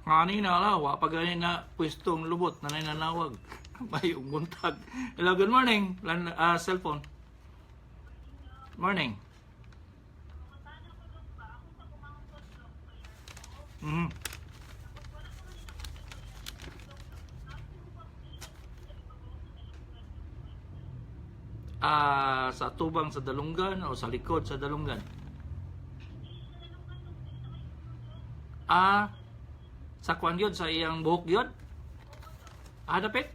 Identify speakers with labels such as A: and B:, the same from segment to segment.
A: Kanina la, wa pa gani na pwestong lubot, nanay nanawag. May buntag. Hello, good morning. Cellphone. Morning. Ah, sa tubang sa dalunggan o sa likod sa dalunggan? Ah, sa kuan yun, sa iyang buhok yun? Ah, dapit?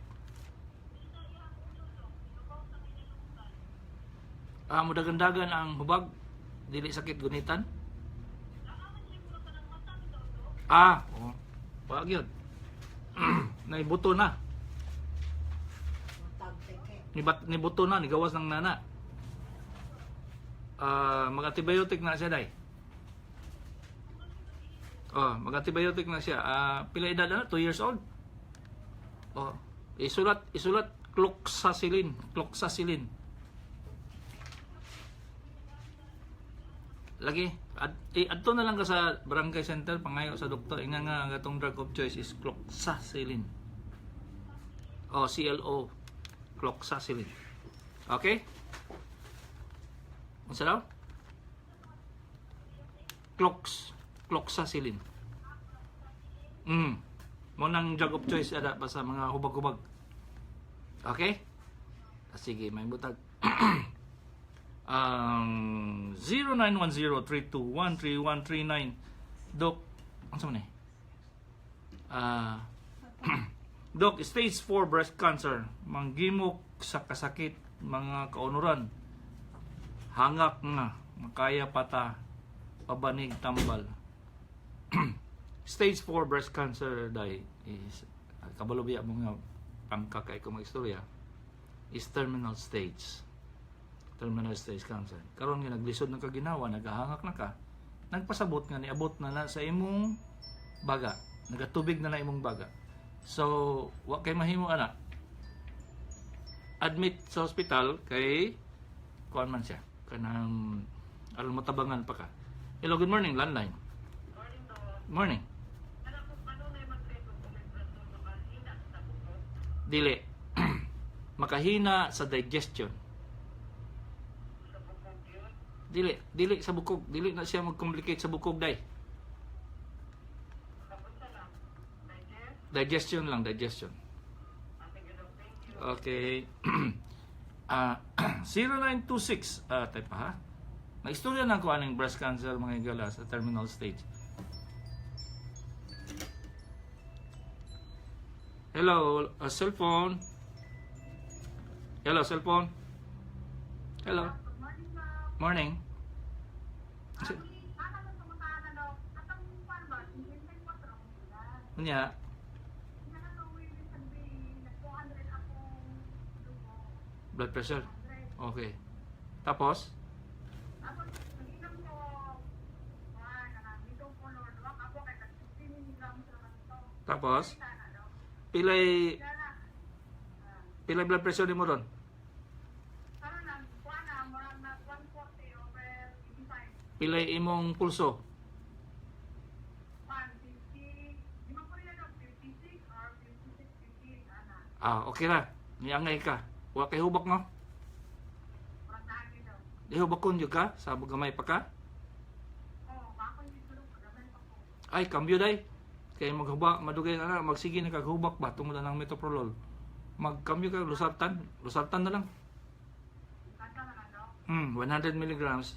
A: Ah, mudagandagan ang hubag, dili sakit gunitan? Ah, oo. Wag yun. Naibuto na. Nibuto na, nigawas ng nana. Ah, mag-antibiotic na siya, day. Oh, mag-antibiotic na siya. Ah, pila edad na? 2 years old. Oh, isulat, isulat cloxacillin, cloxacillin. Lagi, adto na lang ka sa barangay center pangayo sa doktor. Inga nga ang atong drug of choice is cloxacillin. Oh, CLO, cloxacillin. Okay? Unsa daw? Cloxacillin. Mo nang drug of choice ada pa sa mga hubag-hubag. Okay? Ah, sige, may butag. Ang 0910-321-3139. Dok, ano man eh? Ah, Dok, stage 4 breast cancer, manggimok sa kasakit, mga kaunuran. Hangak nga, makaya pata, pabanig tambal. Stage 4 breast cancer dai is kabalo biya mo nga pangka kay ko magistorya is terminal stage. Terminal stage cancer. Karon nga naglisod ng kaginawa, nagahangak na ka, nagpasabot nga niabot na na sa imong baga, nagatubig na na imong baga. So, wa kay mahimo ana. Admit sa hospital kay kuan man siya kanang aron matabangan pa ka. Hello, good morning, landline.
B: Morning, Doc.
A: Morning.
B: Alam ko, paano na mag-take of omeprazole makahina sa bukog?
A: Dili. Makahina sa digestion.
B: Sa bukog yun?
A: Dili, dili sa bukog, dili na siya mag-complicate sa bukog day.
B: Tapos na lang. Digest?
A: Digestion lang, digestion.
B: Ah, sige, Doc. Thank you.
A: Okay. Ah, 0926 type pa ha. Naistorya na ko aning breast cancer, mga higala, sa terminal stage. Hello, cellphone. Hello, cellphone. Hello.
B: Good morning, Doc.
A: Morning.
B: Ana lang sa mga ano, Doc. Atong kwan ba? 54 akong edad.
A: Unya,
B: Nga na to, Willie, sabi, nag-200 akong dugo.
A: Blood pressure.
B: 100.
A: Okay. Tapos,
B: Tapos, nag-inom ko, kwan, nangangitong color, Doc. Ako kay 15 milligrams naman ito.
A: Tapos,
B: Sana, Doc.
A: pilay
B: Kaya na,
A: pilay blood pressure nimo ron?
B: Karon na, kuha na, murag na 140 over 85.
A: Pilay imong pulso?
B: 150, di man ko nila daw, 56 or 56, 58, ana.
A: Ah, okay ra. Niangay ka. Wa kay hubak no?
B: Murag naagi daw.
A: Di hubak kun jud ka sa gamay pa ka?
B: Oo, bako yung tulog, gamay pa ko.
A: Ay, kambyo day. Kay maghubak, madugay na na, magsige na kag hubak ba tungod na ng metoprolol. Magkambyo ka losartan, losartan na lang.
B: Kanta na lang daw.
A: 100 milligrams.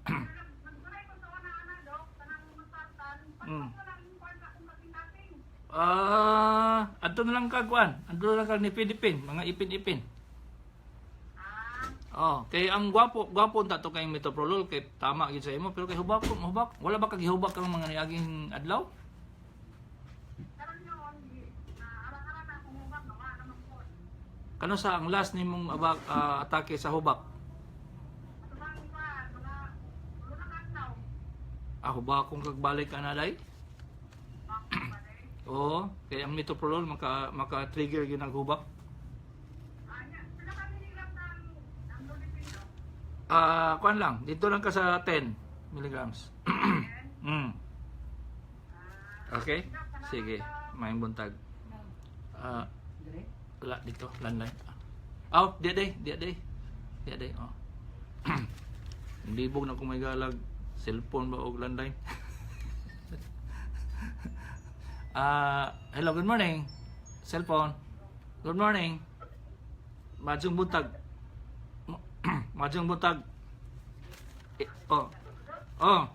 B: Pero nagduray ko sa una, ana, daw, kanang masartan. Pagpag ko lang yung kuwan sa akong kaping-kaping.
A: Ah, adto na lang ka kuan. Adto na lang ka ni Philippine, mga ipin-ipin.
B: Ah,
A: Oh, kay ang gwapo, gwapo ta to kay metoprolol kay tama gyud sa imo pero kay hubak hubak, wala ba kag gihubak ang mga niaging adlaw?
B: Karon yun, na arang-arang na akong hubak, nawa naman po.
A: Kano sa ang last nimong abak atake sa hubak?
B: Ato bang kuwan, mga ulo na kadlaw.
A: Ah, hubak kung kagbalik ka na day?
B: Bako ba day?
A: Oo, kay ang metoprolol maka trigger gyud ang hubak.
B: Anya, pila ka milligram ng amlodipine daw?
A: Ah, kuan lang, dito lang ka sa 10 milligrams.
B: Ten?
A: Mm.
B: Ah,
A: Okay? Sige, maayong buntag. Ah, wala dito, landline. Oh, di day, di day. Di day, oh. Libog na kung may galag, cellphone ba og landline? Ah, hello, good morning. Cellphone. Good morning. Maayong buntag. Maayong buntag. Eh, oh. Oh.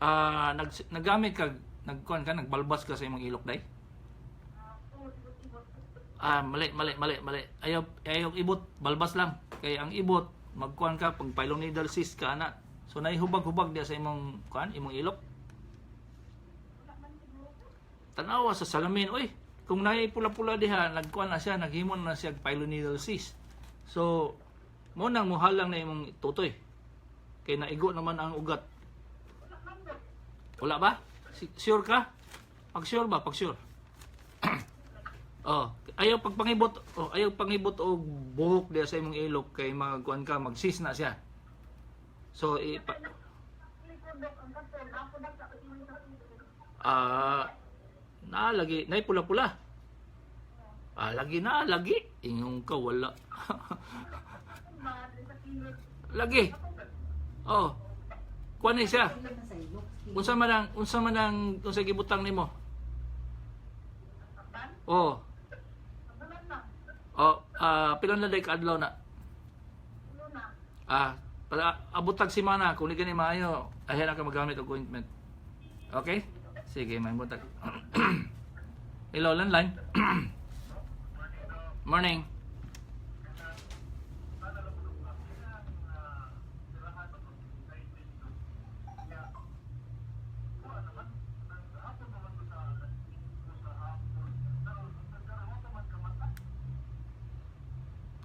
A: Ah, naggamit ka, nagkuan ka, nagbalbas ka sa imong ilok day? Ah, mali, mali, mali, mali. Ayaw, ayaw ibot, balbas lang. Kay ang ibot, magkuan ka pag pilonidal cyst ka ana. So naihubag-hubag diya sa imong kuan, imong ilok. Tanawa sa salamin, oy. Kung naay pula-pula diha, nagkuan na siya, naghimo na siya og pilonidal cyst. So, mo nang muhalang na imong tutoy. Kay naigo naman ang ugat. Wala ba? Sure ka? Pag sure ba? Pag sure. Oh, ayaw pagpangibot, oh, ayaw pangibot og buhok diya sa imong ilok kay magkuan ka, magsis na siya. So ipa Ah, na lagi, nay pula-pula. Ah, lagi na lagi. Ingong ka wala. Lagi. Oh. Kuan ni siya. Unsa man ang unsa gibutang nimo? Oh. Oh, ah, pila na day ka adlaw na? Ah, para abot tag semana kung di gani maayo, ayan na ka magamit og ointment. Okay? Sige, may buntag. Hello, landline. Morning.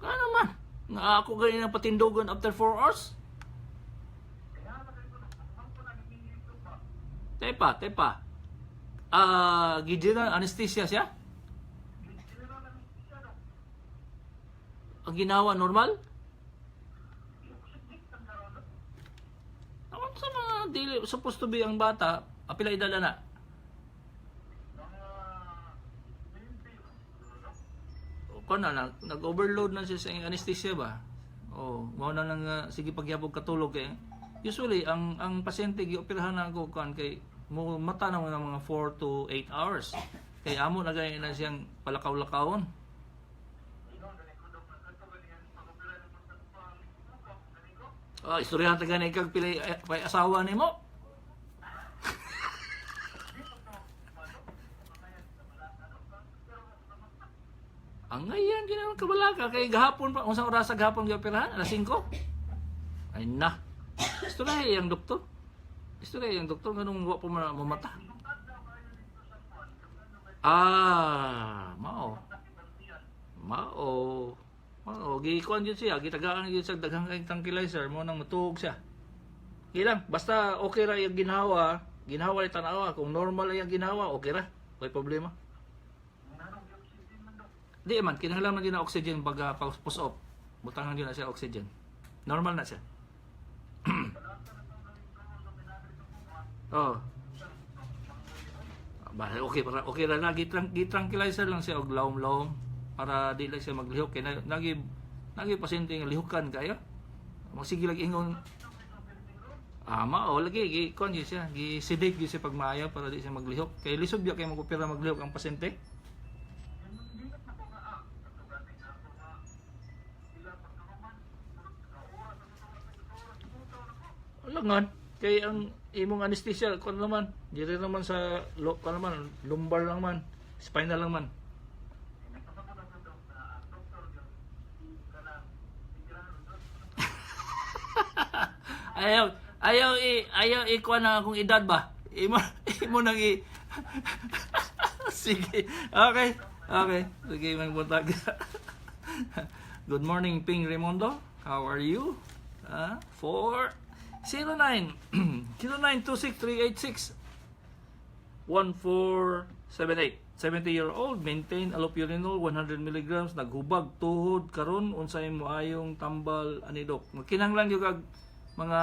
A: Ano man? Nga ako gani ng patindugon after 4 hours? Tepa, tepa. Ah, gi-general anesthesia siya? Ang ginawa normal? Ako sa mga dili supposed to be ang bata, apila edad na? Ko na, nag-overload na siya sa anesthesia ba? Oh, mao na lang nga, sige pagyabog katulog kay usually ang pasyente gioperahan na ako kan kay mo mata na mga 4 to 8 hours. Kay amo na gani na siyang palakaw-lakawon. Ah, istoryahan ta gani kag pilay pay asawa nimo. Ang ngayon, ginawa kabalaka. Kay gahapon pa, unsang oras sa gahapon gioperahan? Alas 5? Ay na. Istorya ang doktor. Istorya ang doktor, ganun wa pa mamata. Ah, mao. Mao. Mao, gikuan jud siya, gitagaan jud siya daghang kay tranquilizer mo nang matuog siya. Ilang, basta okay ra yung ginhawa, ginhawa ni tanawa, kung normal yung ginhawa, okay ra. Way problema. Di man, kinahanglan man din na oxygen pag pag push off. Butangan din na siya oxygen. Normal na siya. Oh. Ba, okay para okay ra lagi tranquilizer lang siya og lawom-lawom para di lang siya maglihok kay nagi nagi pasyente nga lihukan kayo. Magsige lang ingon. Ah, mao lagi gi kuan gyud siya, gi sedate gyud siya pagmaayo para di siya maglihok. Kay lisod biya kay mag-opera maglihok ang pasyente. Langan kay ang imong anesthesia kuan naman, diri naman sa lo kuan naman, lumbar lang man, spinal lang man. Ayaw ayaw i ayaw i kuan na akong edad ba? Imo imo nang i Sige. Okay. Okay. Sige, may buntag. Good morning, Ping Raimondo. How are you? 4 09 0926 386 1478. 70-year-old, maintain allopurinol 100 milligrams, naghubag tuhod karon. Unsay moayong tambal ani, Dok? Kinahanglan gyud kag mga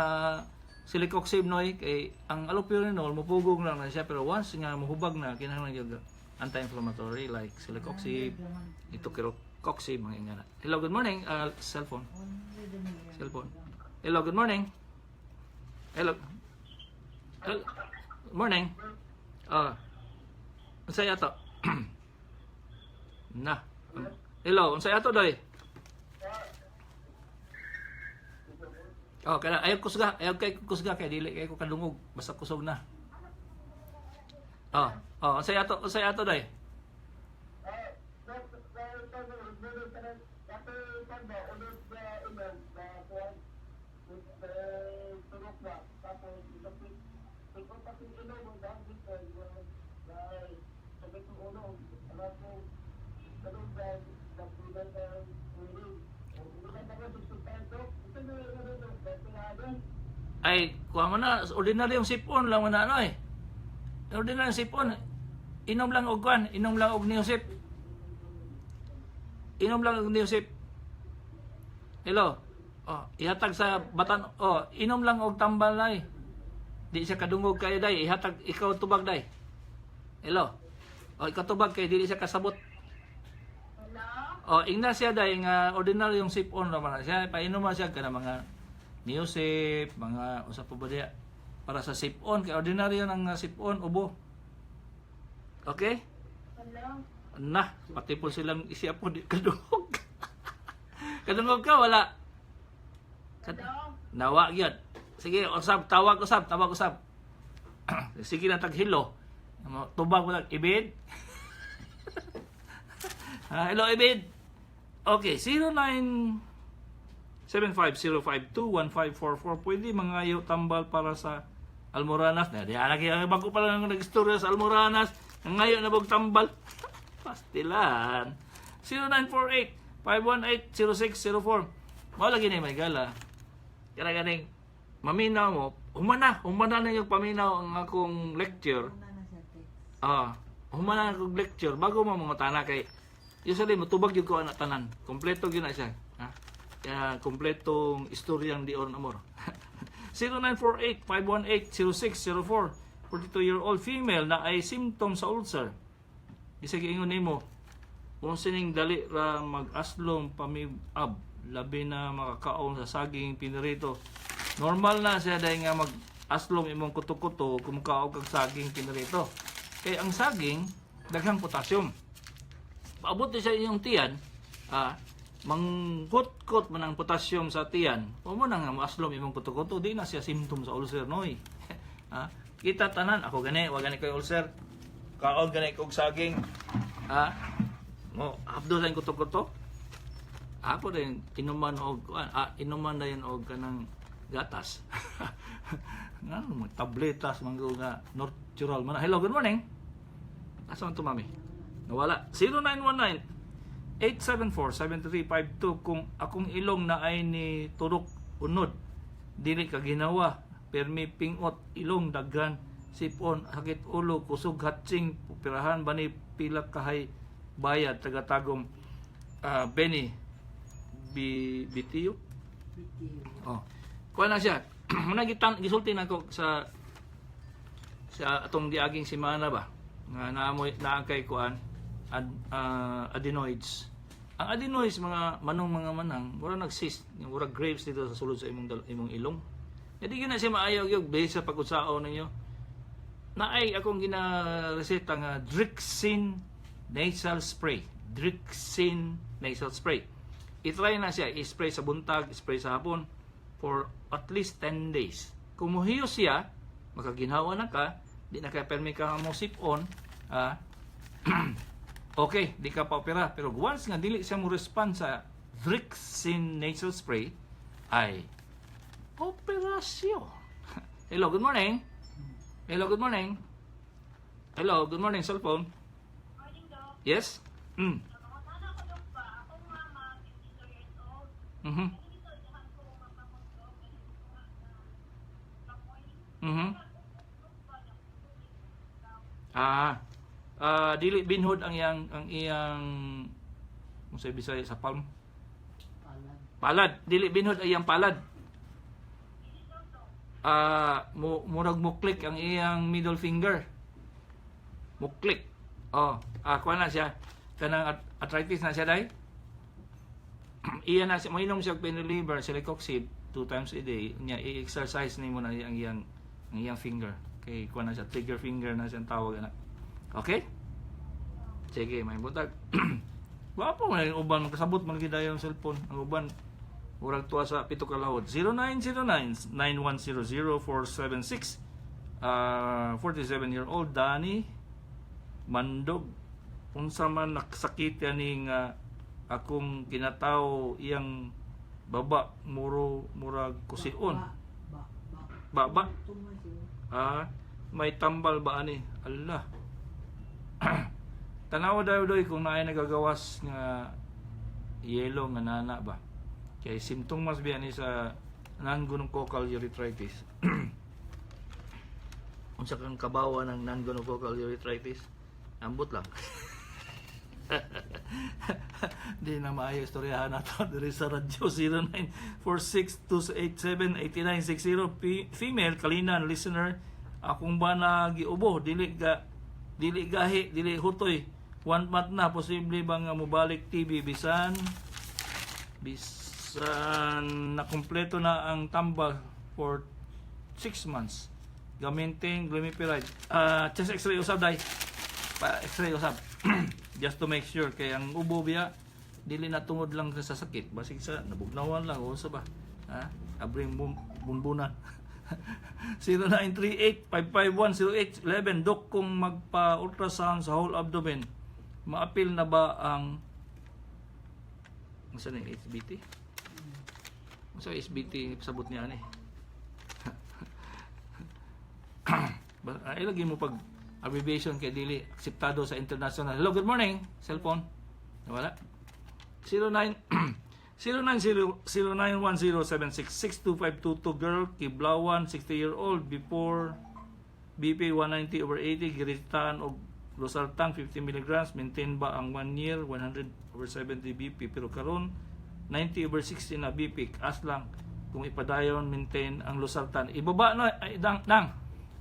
A: celecoxib, noy, kay ang allopurinol mupugong lang na siya, pero once nga mohubag na, kinahanglan gyud anti-inflammatory like celecoxib, etocoxib, mga ingana. Hello, good morning. Cellphone. Cellphone. Hello, good morning. Hello. Hello. Good morning. Ah. Unsay ato? Na. Hello, unsay ato, doy? Oh, kana ayaw kusga, ayaw kay kusga kay dili kay ko kadungog, basta kusog na. Oh, unsay ato, doy? Ay, kuha mo na, ordinary yung sipon lang mo na ano eh. Ordinary yung sipon. Inom lang og kuan, inom lang og Neosip. Inom lang og Neosip. Hello. Oh, ihatag sa batan. Oh, inom lang og tambal nay. Di siya kadungog kayo, day. Ihatag ikaw tubag, day. Hello. Oh, ikaw tubag kay dili siya kasabot.
B: Hello?
A: Oh, ingna siya, day, nga ordinary yung sipon ra man na siya. Painom man siya kana mga Neosip, mga usa pa ba diya para sa sipon, kay ordinaryo ng sipon ubo. Okay?
B: Hello?
A: Na, pati po silang siya po di kadungog. Kadungog ka wala?
B: Hello?
A: Nawa gyud. Sige, usab, tawag usab, tawag usab. Sige na taghilo. Tubag mo lang, Ibid. Ah, hello, Ibid. Okay, 0975-052-1544. Pwede mga tambal para sa Almoranas. Na, di lagi ang bago pa lang nag-istorya sa Almoranas. Ngayon na bog tambal. Pastilan. 0948-518-0604. Mao lagi ni may gala. Kaya ganing maminaw mo, humana, humana na yung paminaw ang akong lecture.
C: Una na sa text.
A: Ah, humana na akong lecture bago mo mga tana kay usually motubag gyud ko ana tanan. Kompleto gyud na siya. Ha? Kaya kompletong istoryang di Oron Amor. 0948-518-0604. 42-year-old female na ay symptom sa ulcer. Bisag ingon nimo, kung sining dali ra mag-aslom pamib-ab, labi na makakaon sa saging pinirito. Normal na siya dahil nga mag-aslom imong kuto-kuto kung makaon kag saging pinirito. Kay ang saging, daghang potassium. Paabot ni sa inyong tiyan, mangkutkot man ang potassium sa tiyan, o mo na nga maaslom imong kuto-kuto, di na siya symptom sa ulcer, noy. Kita tanan, ako gani, wa gani koy ulcer. Kaon gani kog saging. Mo hapdo sa kuto-kuto. Ako din inuman og inuman na yun og kanang gatas. Nga mo tabletas man ko nga natural man. Hello, good morning. Asa man to, mami? Nawala. 0919 874-7352. Kung akong ilong na ay ni turok unod, dili ka ginawa, permi pingot ilong, daghan sipon, sakit ulo, kusog, hatsing, pirahan ba ni, pila kahay bayad? Taga-tagom, Benny Bitiyo.
C: Video.
A: Oh. Kuha na siya. Muna gitan gisulti na ko sa atong diaging semana ba nga naamoy naa kay kuan adenoids. Ang adenoids, mga manong, mga manang, mura nag-cyst, yung mura grapes dito sa sulod sa imong ilong. Hindi gyud na siya maayo gyud base sa pag-usaon ninyo. Naay akong gina-reseta nga Drixine nasal spray. Drixine nasal spray. I-try na siya, i-spray sa buntag, i-spray sa hapon for at least 10 days. Kung muhiyo siya, makaginhawa na ka, di na ka permi ka mo sip-on, okay, di ka pa opera. Pero once nga dili siya mo respond sa Drixine nasal spray, ay operasyon. Hello, good morning. Hello, good morning. Hello, good morning, cellphone.
B: Morning, Doc.
A: Yes?
B: Nakakatana ko, Doc, ba? Akong mama, 52 years old. Ganito, ilahang ko mapakot, Doc. Ganito nga na pamoy.
A: Ah, Ah, dili binhod ang iyang kung sa Bisaya sa palm.
C: Palad.
A: Palad, dili binhod ang iyang palad. Ah, mo murag mo click ang iyang middle finger. Mo click. Oh, kuha na siya. Kanang arthritis na siya, day. Iya na siya, mainom siya og pain reliever, celecoxib two times a day. Nya i-exercise nimo na ang iyang finger. Kay kuha na siya, trigger finger na siyang tawag ana. Okay? Sige, may butag. Wapo man yung uban, makasabot man gid ang cellphone. Ang uban murag tuwa sa pito ka lahod. 0909 9100 476. 47-year-old Danny Mandog, unsa man naksakit ani nga akong kinatawo, iyang baba muro murag kusion.
C: Ba, ba, ba.
A: Baba.
C: Tumay siguro.
A: Ah, may tambal ba ani? Allah. Tanawa daw doy kung naay nagagawas nga yellow nga nana ba. Kay simptomas biya ni sa non-gonococcal urethritis. Unsa kang kabawa ng non-gonococcal urethritis? Ambot lang. Di na maayo istoryahan nato diri sa radyo. 0946-287-8960. Female Kalinan listener, akong bana giubo, dili ga dili gahi, dili hutoy, one month na. Posible ba nga mobalik TB bisan bisan na kumpleto na ang tambal for 6 months, gamitin glimepiride? Ah, chest X-ray usab, day. Pa X-ray usab just to make sure, kay ang ubo biya dili na tungod lang sa sakit, basig sa nabugnawan lang o sa ba, ha, abring bunbunan. 0938-551-0811. Dok, kung magpa-ultrasound sa whole abdomen, maapil na ba ang Unsa na yung HBT? Unsa HBT sabot niya ani? Ay lagi mo pag abbreviation kay dili akseptado sa international. Hello, good morning. Cellphone. Nawala. 09 090 0910766222. Girl, Kiblawan, 60-year-old, before BP 190 over 80, giresetahan og losartan 50 milligrams, maintain ba ang 1 year 100 over 70 BP, pero karon 90 over 60 na BP? As lang kung ipadayon maintain ang losartan. Ibaba na ay, dang dang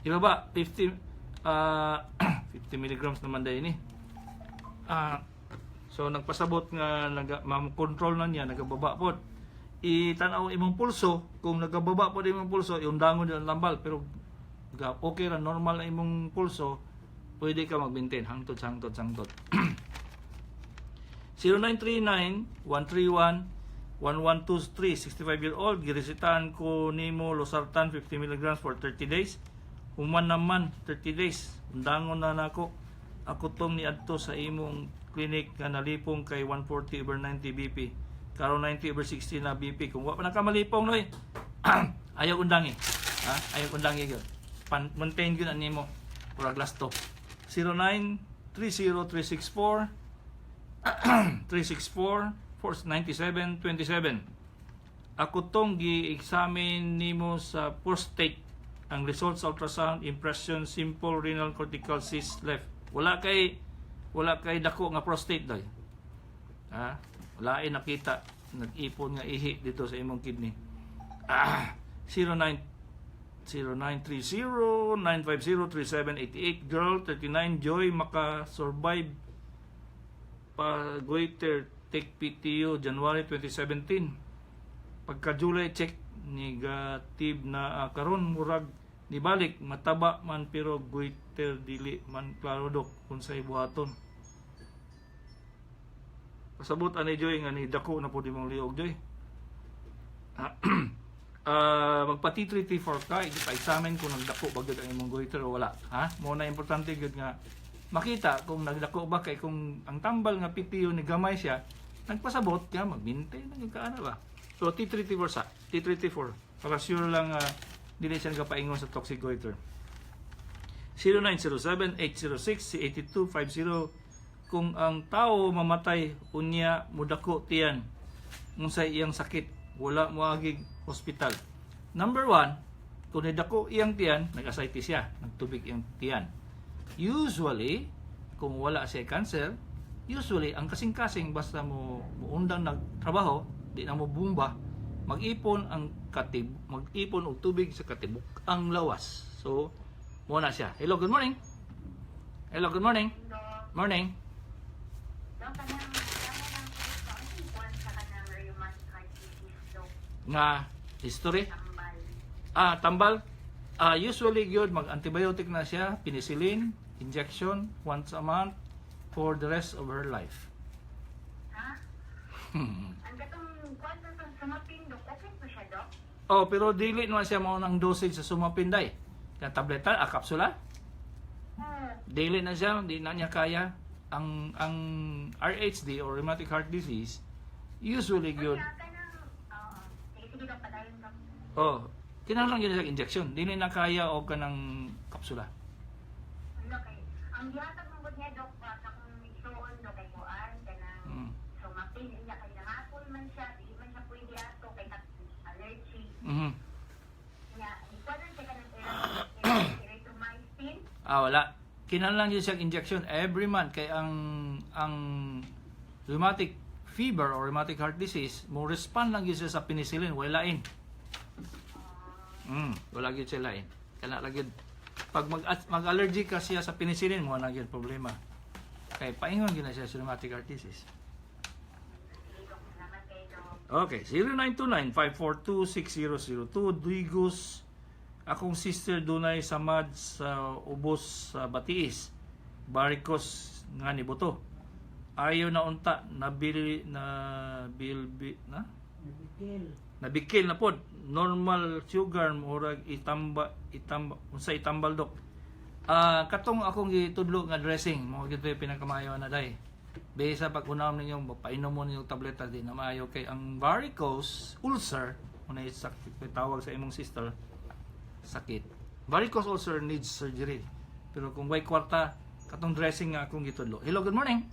A: ibaba 50 50 milligrams naman dahil ni. Ah, so nagpasabot nga naga control na niya, nagababa pod. Itanaw imong pulso, kung nagababa pod imong pulso, iundangon ang tambal, pero okay ra, normal na imong pulso, pwede ka mag-maintain hangtod hangtod hangtod. 0939 131 1123, 65-year-old, giresetahan ko nimo losartan 50 milligrams for 30 days, human naman 30 days, undangon na nako. Ako tong niadto sa imong clinic nga nalipong kay 140 over 90 BP, karon 90 over 60 na BP. Kung wa pa nakamalipong noy, ayaw undangi, ha, ayaw undangi gyud. Pan maintain gyud ani mo murag lasto. 0930 364 364 497 27. Ako tong gi-examine nimo sa prostate. Ang results sa ultrasound impression, simple renal cortical cyst left. Wala kay dako nga prostate day. Ha? Wala ay nakita nag-ipon nga ihi dito sa imong kidney. Ah, 09 0930 950 3788. Girl, 39, Joy, maka survive pa goiter, take PTO January 2017, pagka July check negative na. Karon murag nibalik, mataba man pero goiter dili man klaro. Dok, unsay buhaton? Pasabot ani, Joy, nga ni dako na pud imong liog, Joy. Magpa T3 T4 ka, ipa-examine kung nagdako ba gyud ang imong goiter o wala, ha. Mo na importante gyud nga makita kung nagdako ba, kay kung ang tambal nga PTO ni gamay siya, nagpasabot ka mag-maintain na gyud ka ana ba. So T3 T4 sa T3 T4 para sure lang dili siya nagapaingon sa toxic goiter. 0907-806-8250. Kung ang tao mamatay unya mudako tiyan, unsay iyang sakit? Wala moagig hospital. Number one, kung nidako iyang tiyan, nag-ascites siya, nagtubig iyang tiyan. Usually, Kung wala siya cancer, usually ang kasing-kasing basta mo muundang nagtrabaho, di na mo bumba, mag-ipon og tubig sa katibuk ang lawas. So, mo na siya. Hello, good morning. Hello, good morning. Morning.
B: Dok, kanang kanang ang kuan sa kanang rheumatic heart disease, Dok,
A: Nga history.
B: tambal.
A: Ah, tambal. Ah, usually gyud mag-antibiotic na siya, penicillin, injection once a month for the rest of her life.
B: Ha? Ang katong kuan sa sumapin, Dok, okay po siya, Dok?
A: Oh, pero dili naman siya mao ng dosage sa Sumapin day. Yang tableta, ah, kapsula,
B: Oo.
A: dili na siya, di na niya kaya. Ang RHD or rheumatic heart disease usually gyud
B: Kaya kanang, oo. Sige, sige, Dok, padayon, Dok.
A: oh, kinahanglan gyud siya injection. Dili na kaya og kanang kapsula.
B: Ano kay ang gihatag mo gud niya, Dok, pa sa akong igsuon, Dok, kay kuan kanang sumapin niya kay nangapol man siya, di man siya pwede ato kay allergy. Niya, ikuan siya kanang erythromycin.
A: Ah, wala. Kinahanglan gyud siya injection every month kay ang rheumatic fever or rheumatic heart disease mo respond lang gyud siya sa penicillin, wala lain. Wala gyud siya lain. Kana lang gyud pag mag-allergy ka siya sa penicillin mo na gyud problema. Kay paingon gyud na siya sa rheumatic heart disease.
B: Sige, Dok, salamat kay Dok.
A: Okay, 0929-542-6002. Duigus, akong sister dunay samad sa ubos sa Batiis. Barikos nga ni buto. Ayaw na unta nabili na bilbi na
C: Nabikil.
A: nabikil na pod normal sugar murag itamba itamba unsa itambal, Dok? Ah, katong akong gitudlo nga dressing mo gid pinakamayo na day bisa pag unam ninyo painom mo ninyo tableta, di na maayo kay ang varicose ulcer unay sakit tawag sa imong sister, sakit varicose ulcer needs surgery, pero kung way kwarta, katong dressing nga akong gitudlo. Hello, good morning.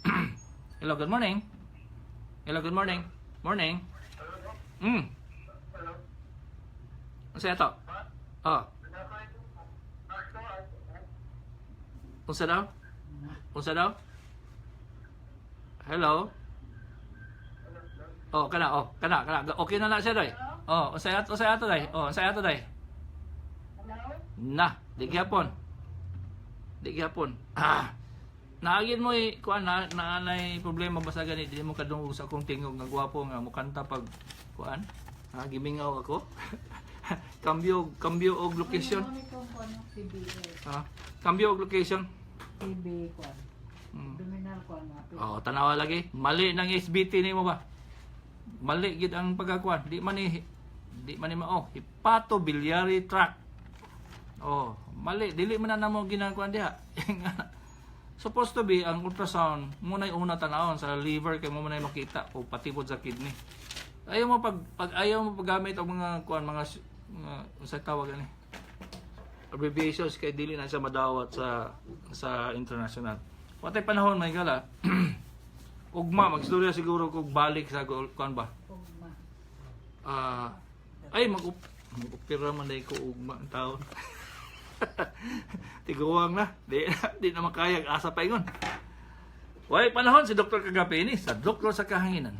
A: Hello, good morning. Hello, good morning. Morning. Unsa ato? Oh. Unsa daw? Unsa daw? Hello? Oh, kana, oh, kana, kana. Okay na na siya day. Oh, unsa ato day? Oh, unsa ato day?
B: Hello?
A: Na, di gyapon. Di gyapon. Ah. Naagin mo eh, kuan na naanay problema basta gani di mo kadungog sa akong tingog nga gwapo nga mukanta pag kuan. Ha, gimingaw ako. Kambyo kambyo og location.
C: Ano itong kuan ng TB? Eh,
A: Ha? Kambyo og location.
C: TB kuan. Abdominal kuan na.
A: Oh, tanawa lagi. Mali ng SBT nimo ba? Mali gid ang pagkakuan. Di man ni mao. Hepatobiliary tract. Oh, mali dili man na namo ginakuan diha. Supposed to be ang ultrasound mo na una tanawon sa liver kay mo man makita o pati pod sa kidney. Ayaw mo pag, pag ayaw mo paggamit og mga kuan mga unsay tawag ani? Abbreviations kay dili na siya madawat sa international. Watay panahon may gala. Ugma magstorya siguro kog balik sa kuan ba.
C: Ugma.
A: Ah, ay mag-opera man dai ko ugma ang taon. Tiguang na, di na makayag asa pa ingon. Way panahon si Dr. Kagapi ini sa Doktor sa Kahanginan.